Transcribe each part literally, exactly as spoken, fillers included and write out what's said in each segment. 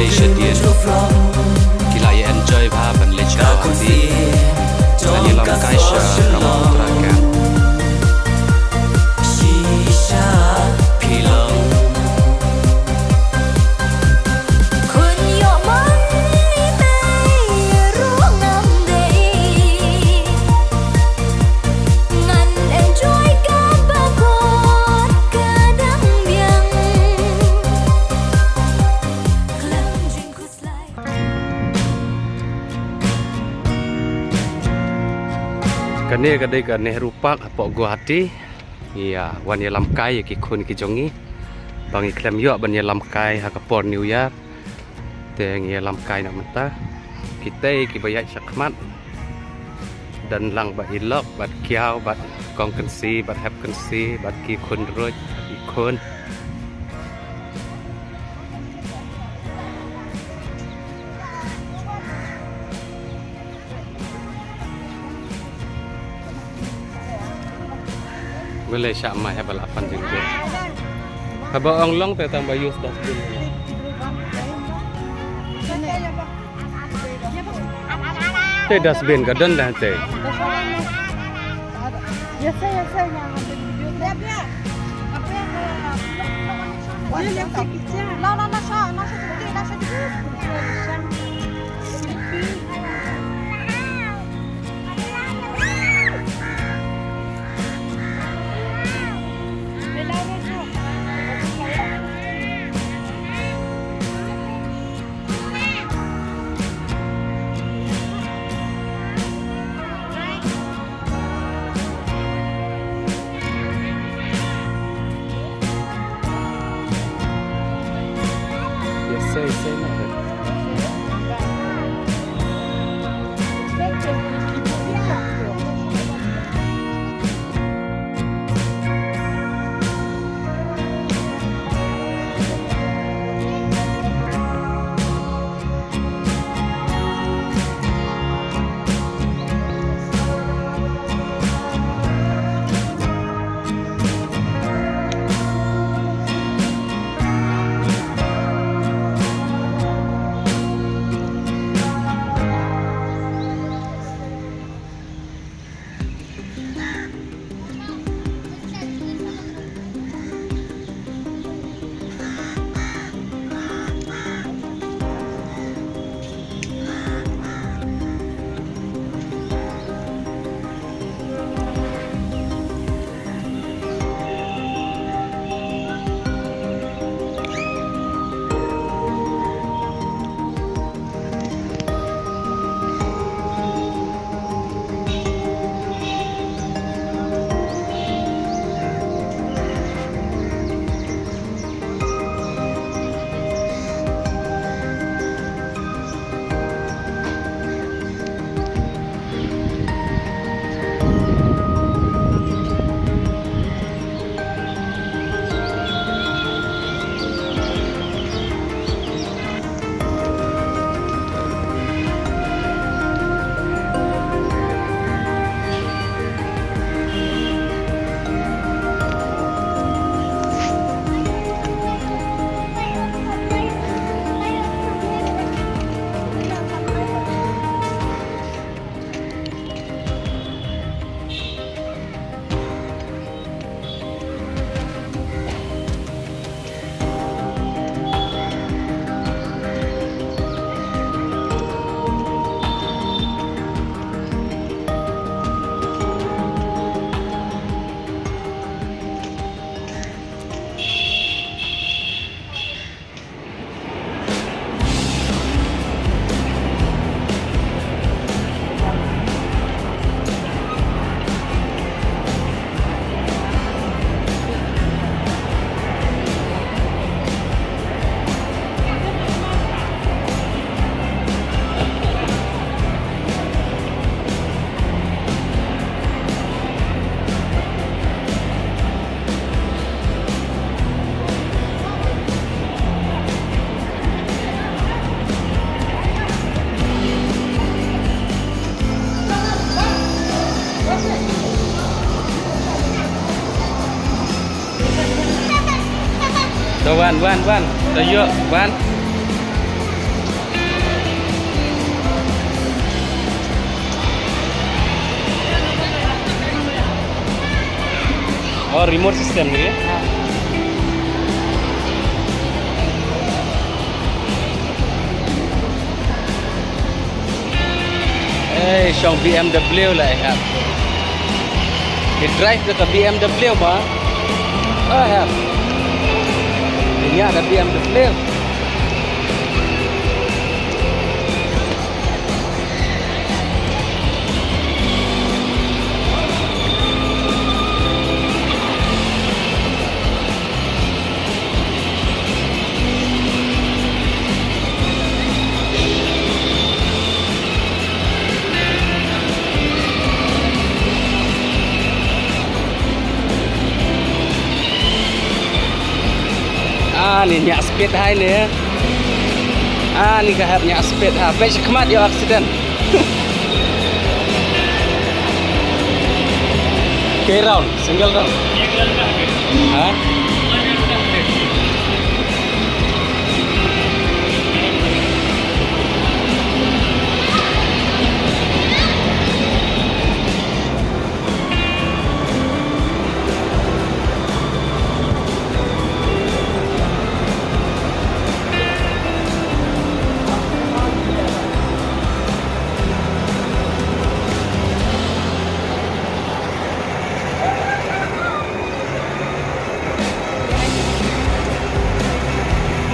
Shadien ki la ïa enjoy bha ban leit sha Guwahati. Ngan ïalam kai sha Brahmaputra Camp. Kane ka dei ka Nehru Park hapoh Guwahati. Ïa wan ïalam kai ïa ki khun ki jong ngi ba ngi khlem ïoh ban ïalam kai ha ka por New Year. Te ngi ïalam kai na mynta. Kitei kiba ïaid shakhmat. Don lang bad i lok bad kiaw bad kong kynsi bad hep kynsi bad ki khun ruh ki khun. Balei sha ma hep ba la pan jingpeit. Haba ong long te tang ba use dustbin. Te dustbin ka don da te. To wan, wan, wan. To ïoh, wan. Oh, remote system ne. Eh, shong B M W la, eh, hep. Ki drive da ka B M W ba. Oh, hep. Ïa da B M W. Ah, ni ñiah speed hai ne. Ah, ni ka hap ñiah speed ha. Peit shakhmat ïoh accident. Ke round, single round. Ha?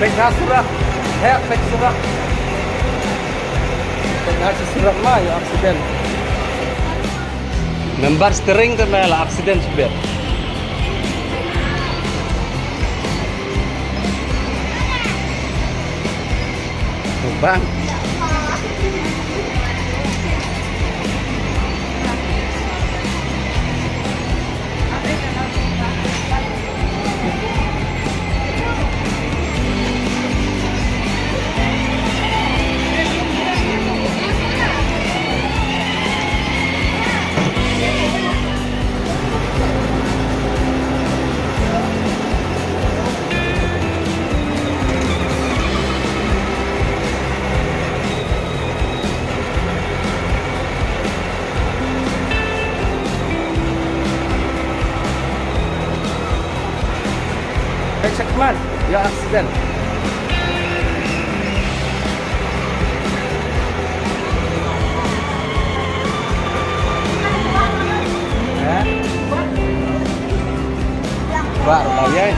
Peit ha surok. Hep, peit surok. Peit ha surok ma ïoh accident. Member steering te ma la accident shibit. Bang. Peit shakhmat ïoh accident. Eh? Bah, bah, ïa.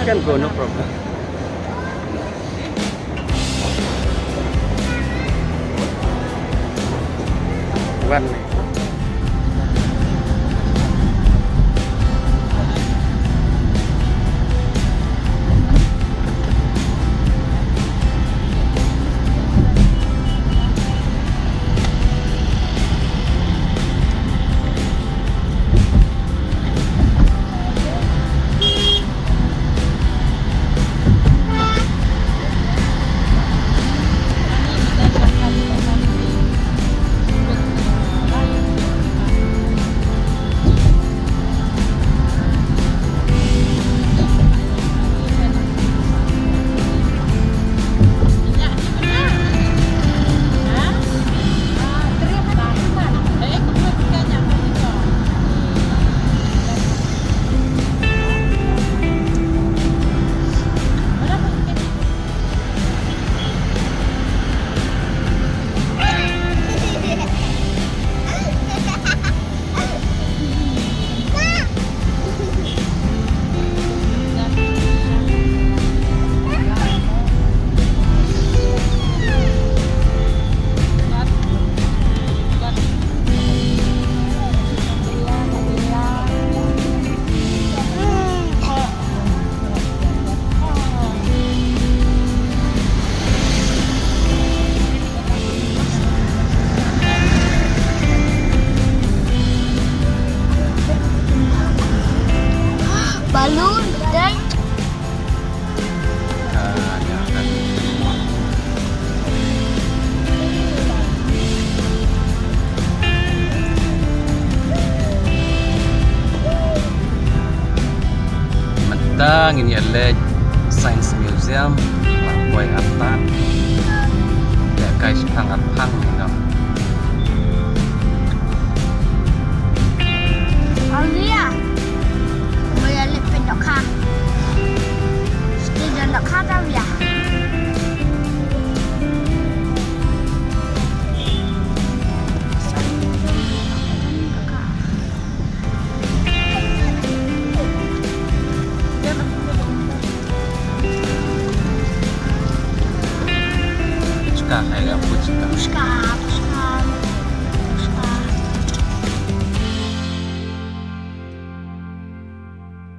Can go, no problem. Wan. Balloon, dai. Mynta ngin ïa leit Science Museum, la poi artat. Ïa kai shipang arpang ni no. Alia. Mo ïa leit peit dohkha. Stage dohkha ta ïa. Puchka khai ga puchka. Puchka.